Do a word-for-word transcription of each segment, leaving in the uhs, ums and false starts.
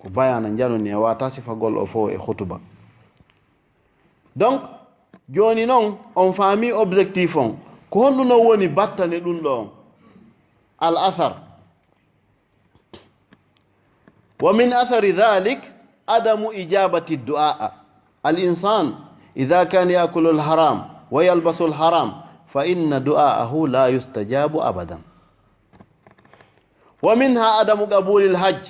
Ko bayaana njanumi e wata sifagol o fof e khutuba. Donc, jooni noon, on faami objectif on. Ko honɗum noon woni battane ɗum ɗo on? Al athar. ومن أثر ذلك عدم إجابة الدعاء. الإنسان إذا كان يأكل الحرام ويلبس الحرام فإن دعاءه لا يستجاب أبدا. ومنها عدم قبول الحج.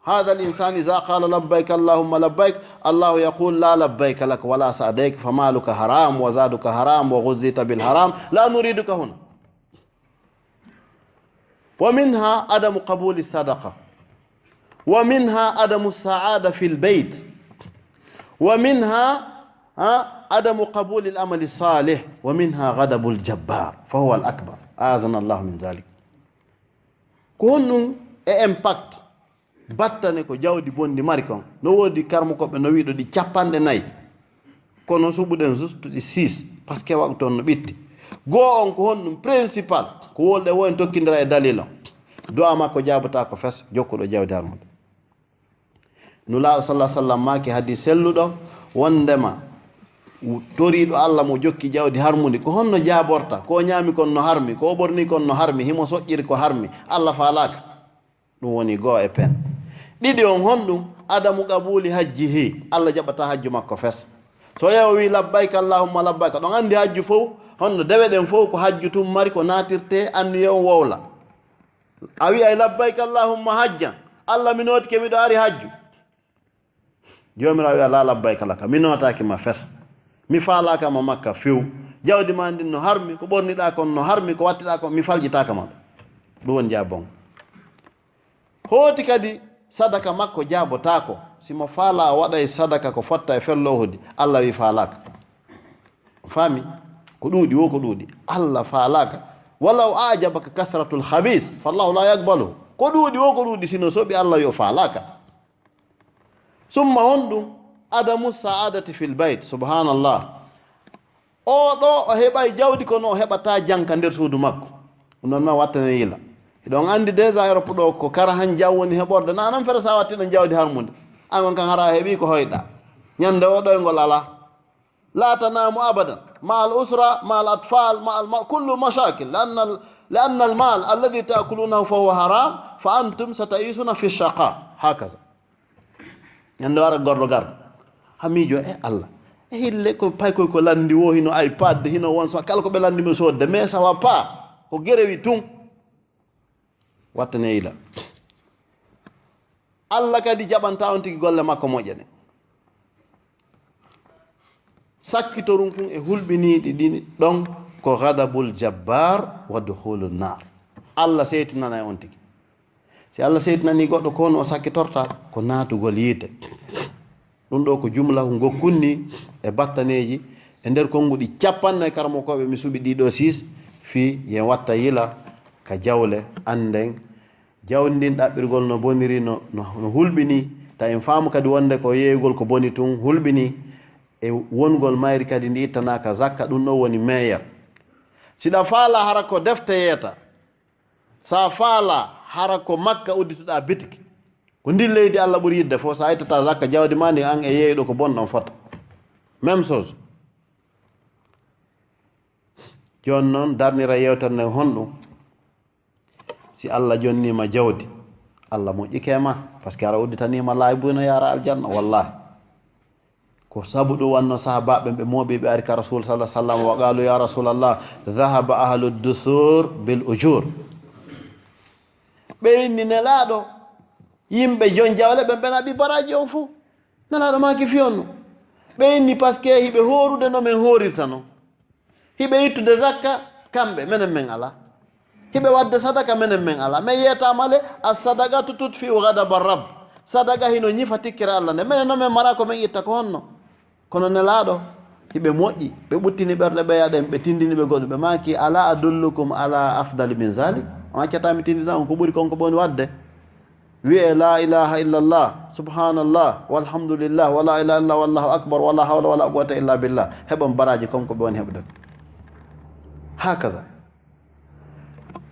هذا الإنسان إذا قال لبيك اللهم لبيك، الله يقول لا لبيك لك ولا سعديك، فمالك حرام وزادك حرام وغذيت بالحرام، لا نريدك هنا. ومنها عدم قبول الصدقة، ومنها عدم السعادة في البيت، ومنها، ها، عدم قبول العمل الصالح، ومنها غضب الجبار فهو الأكبر، أعاذنا الله من ذلك. Ko honɗum e impact battane ko jawdi bonndi mari kon? No woodi karmokooɓe no wiiɗo ɗi capanɗe nayi, kono suɓuɗen juste ɗi six, parce que waɗu toon no ɓitti. Goo on ko honɗum principal? Ko wolɗe wo en tokkindira e dalil on. Du'a makko jaabotaako fes, jokkuɗo jawdi harmude. Nulaaɗo sallallahu alaihi wasallam maaki hadis selluɗo wondema toriiɗo Allah mo jokki jawdi harmundi, ko honno jaaborta? Ko o ñaami kon no harmi, ko o ɓorni kon no harmi, himo soƴƴiri ko harmi, Allah faalaaka. Ɗum woni goo e pen. Ɗiɗi on honɗum? Adamu qabuli hajjihi, Allah jaɓata hajju makko fes. So yeewo wi labbayka allahumma labbayka, ɗon andi hajju fow, honno dewe ɗen fow ko hajju tun mari, ko naatirte anniye on wowla. A wi'ay labbayka allahumma hajjan, Allah mi nootike miɗo ari hajju. Joomiraaɗo wi'a, "Laa labbayka laka, mi nootaaki ma fes. Mi faalaaka ma Makka few. Jawdi ma ndin no harmi, ko ɓorniɗaa kon no harmi, ko wattiɗaa kon, mi faljitaaka ma." Ɗum woni jaabon. Hooti kadi sadaka makko jaabotaako. Si mo faalaa waɗay sadaka ko fotta e fellohudi, Allah wi faalaaka. Faami? Ko ɗuuɗi, wo ko ɗuuɗi. Allah faalaaka. "Walaw a'jabaka kasratul khabis, fallahu la yaqbalu." Ko ɗuuɗi, wo ko ɗuuɗi, sino soɓi Allah yo faalaaka. Summa honɗum? Adamu sa'adati fil bayt. Subhanallah. O ɗo o heɓay jawdi kono o heɓata janka nder suudu makko. Ɗum ɗon ma wattane yila. Hiɗon andi déjà Europe ɗo ko kara han jaw woni heɓorde. Na non fere sa watti ɗon jawdi harmude. An on kan hara a heɓi ko hoyɗa. Ñande o ɗoyngol ala. La tanamu abadan. Ma al usra, ma al atfal, ma al ma-, kullu mashakil. Li'anna al, li'anna al mal alladhi ta'kulunahu fa huwa haram, fa antum sata'isuna fi shaqa. Hakaza. Ñande wara gorɗo garɗo. Ha miijo, e Allah. E hille ko paykoy ko landi wo hino iPad, hino won so kala ko ɓe landi mi sodde. Mais ça va pas. Ko gerewi tun. Wattane ila. Allah kadi jaɓanta on tigi golle makko moƴƴe ɗen. Sakkitorun kun e hulɓiniiɗi ɗin ɗon ko ghadabul jabbar wa dukhulun nar. Allah seytinanay on tigi. Si Allah seytinanii goɗɗo, ko honno o sakkitorta? Ko naatugol yiite. Ɗum ɗo ko jumlahu ngokkunni e battaneeji e nder konnguɗi cappannayi karamokooɓe mi suɓi ɗiɗo sis fii yen watta yila ka jawle annden. Jawdi ndin ɗaɓɓirgol no boniri, no, no, no hulɓini, ta en faamu kadi wonde ko yeeyugol ko boni tun hulɓini, e wongol mayri kadi ndi ittanaaka zakka, ɗum ɗo woni meilleur. Siɗa faala hara ko defte yeeta, sa faala hara ko Makka uddituɗa bitiki, ko ndin leydi Allah ɓuri yidde fof, sa ittata zakka jawdi ma ndi an e yeeyɗo ko bon ɗon fota. Même chose. Jooni noon darnira yewtere nden honɗum? Si Allah jonnima jawdi, Allah moƴƴike ma, parce que ara udditanima laabi buy no yara aljanna, wallahi. Ko sabu ɗum wanno sahabaɓe ɓe mooɓi ɓe ari ka Rasul sallallahu alaihi wasallam wa qalu ya Rasulallah dhahaba ahlu dusur bil ujur. Ɓe inni Nelaaɗo, yimɓe jon jawle ɓen ɓen aɓi baraji on fuu. Nelaaɗo maaki fii on no. Ɓe inni parce que hiɓe hoorude no men hoorirta non. Hiɓe ittude zakka, kamɓe, menen men alaa. Hiɓe waɗde sadaka, menen men alaa. Men yeetaama le, as-sadaqatu tutfi'u ghadaba rabb. Sadaka hino ñifa tikkere Allah nde. Menen no men maraa ko men itta ko honno? Kono Nelaaɗo, hiɓe moƴƴi, ɓe ɓuttini ɓerɗe ɓeya ɗen, ɓe tindini ɓe goɗɗum. Ɓe maaki, "Ala adullukum ala afdali min zalik?" On accataa mi tindina on ko ɓuri kon ko ɓe woni waɗde? Wi'ee, "La ilaha illallah, subhanallah, walhamdulillah, wa la ilaha illallah, wallahu akbar, wa la hawla wa la quwwata illa billah." Heɓon baraji kon ko ɓe woni heɓude. Hakaza.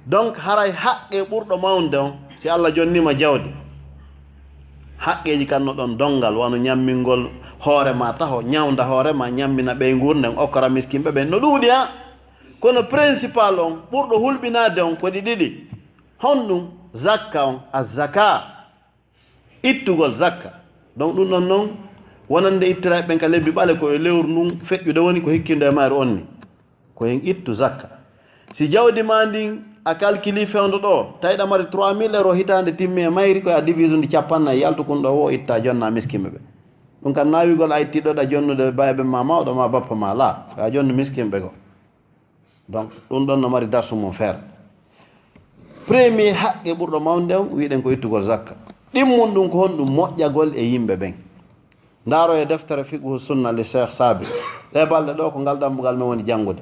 Donc, haray haqqe ɓurɗo mawnde on, si Allah jonnima jawdi, Haqqeeji kan no ɗon donngal, wano ñammingol hoore ma taho, ñawnda hoore ma, ñammina ɓeynguure nden, okkora miskinɓe ɓen, no ɗuuɗi, a. Kono principal on, ɓurɗo hulɓinaade on, ko ɗi ɗiɗi. Honɗum? Zakka on, azzaka, ittugol zakka. Donc, ɗum ɗon non, wonande ittiraaɓe ɓen ka lebbi ɓale, ko e lewru ndun feƴƴude woni, ko hikkindo e mayru on ni. Ko hen ittu zakka. Si jawdi ma ndin a calculi fewndo ɗo, tawi ɗa mari trois mille euros hitaande timmi e mayri, ko a divise ndi cappannayi, yaltu kun ɗo wo itta jonna miskinɓe ɓe. Ɗum kan naawigol a itti ɗo ɗa jonnude baay ɓe ma mawɗo ma bappa ma la, ko a jonnu miskinɓe go. Donc, ɗum ɗon no mari darsu mum feere. Premier haqqe ɓurɗo mawnde on, wiɗen ko ittugol zakka. Ɗimmun ɗum ko honɗum? Moƴƴagol e yimɓe ɓen. Ndaaro e deftere Fiqhu Sunna li Cheikh Sabi. Ɗe balɗe ɗo ko ngal dambugal men woni janngude.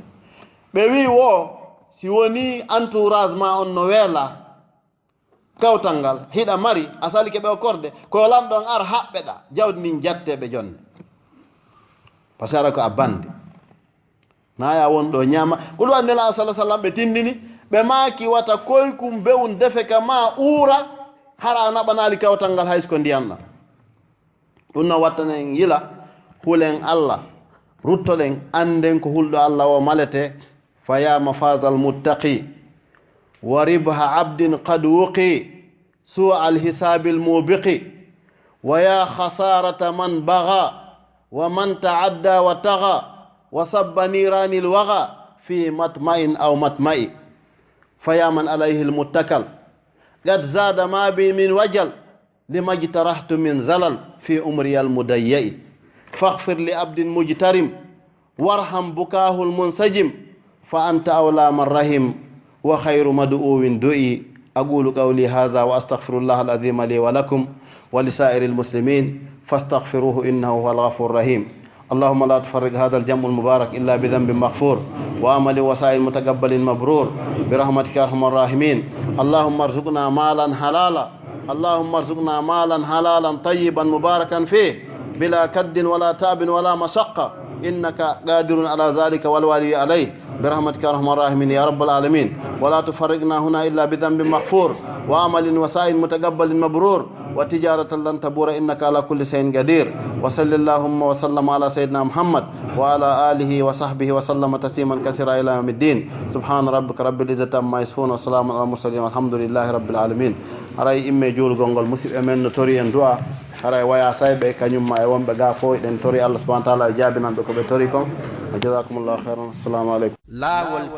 Ɓe wi'i wo, si woni entourage ma on no weela kawtal ngal, hiɗa mari, a salike ɓe okkorde, ko yo lanɗo on ar haɓɓe ɗa, jawdi ndin jatte ɓe jonne. Parce que ara ko a bandi. Naya won ɗo ñaama. Ko ɗum anndi Nela sallallahu alaihi wasallam ɓe tindini, ɓe maaki wata koykum bewun defe ka ma uura, hara a naɓanaali kawtal ngal hay so ko ndiyan ɗan. Ɗum no wattanen yila, hulen Allah, ruttoɗen, annden ko hulɗo Allah o malete, fa ya mafazal muttaqi, wa ribha abdin qad wuqi, سوء الحساب الموبق، ويا خسارة من بغى، ومن تعدى وطغى، وصب نيران الوغى في مطمع أو مطمع. فيا من عليه المتكل، قد زاد ما بي من وجل، لما اجترحت من زلل في عمري المضيع. فاغفر لعبد مجترم، وارحم بكاه المنسجم، فأنت أولى من رحم، وخير مدعو دعي. أقول قولي هذا وأستغفر الله العظيم لي ولكم ولسائر المسلمين، فاستغفروه إنه هو الغفور الرحيم. اللهم لا تفرق هذا الجمع المبارك إلا بذنب مغفور، وعمل وسعي متقبل مبرور، برحمتك يا أرحم الراحمين. اللهم ارزقنا مالا حلالا، اللهم ارزقنا مالا حلالا طيبا مباركا فيه، بلا كد ولا تعب ولا مشقة، إنك قادر على ذلك والولي عليه، برحمتك يا أرحم الراحمين يا رب العالمين. ولا تفرقنا هنا إلا بذنب مغفور، وعمل وسعي متقبل مبرور، وتجارة لن تبور، إنك على كل شيء قدير. وصل اللهم وسلم على سيدنا محمد وعلى آله وصحبه وسلم تسليما كثيرا إلى يوم الدين. سبحان ربك رب العزة عما يصفون، وسلام على المرسلين، والحمد لله رب العالمين. Haray imme juulgol ngol, musiɓɓe men no tori en du'a. Haray waya sayɓe kañum ma e wonɓe ga fof, eɗen tori Allah subhanahu wa ta'ala yo jaabinanɓe ko ɓe tori kon. Wa jazakumullahu khairan. Assalamu alaikum. Laawol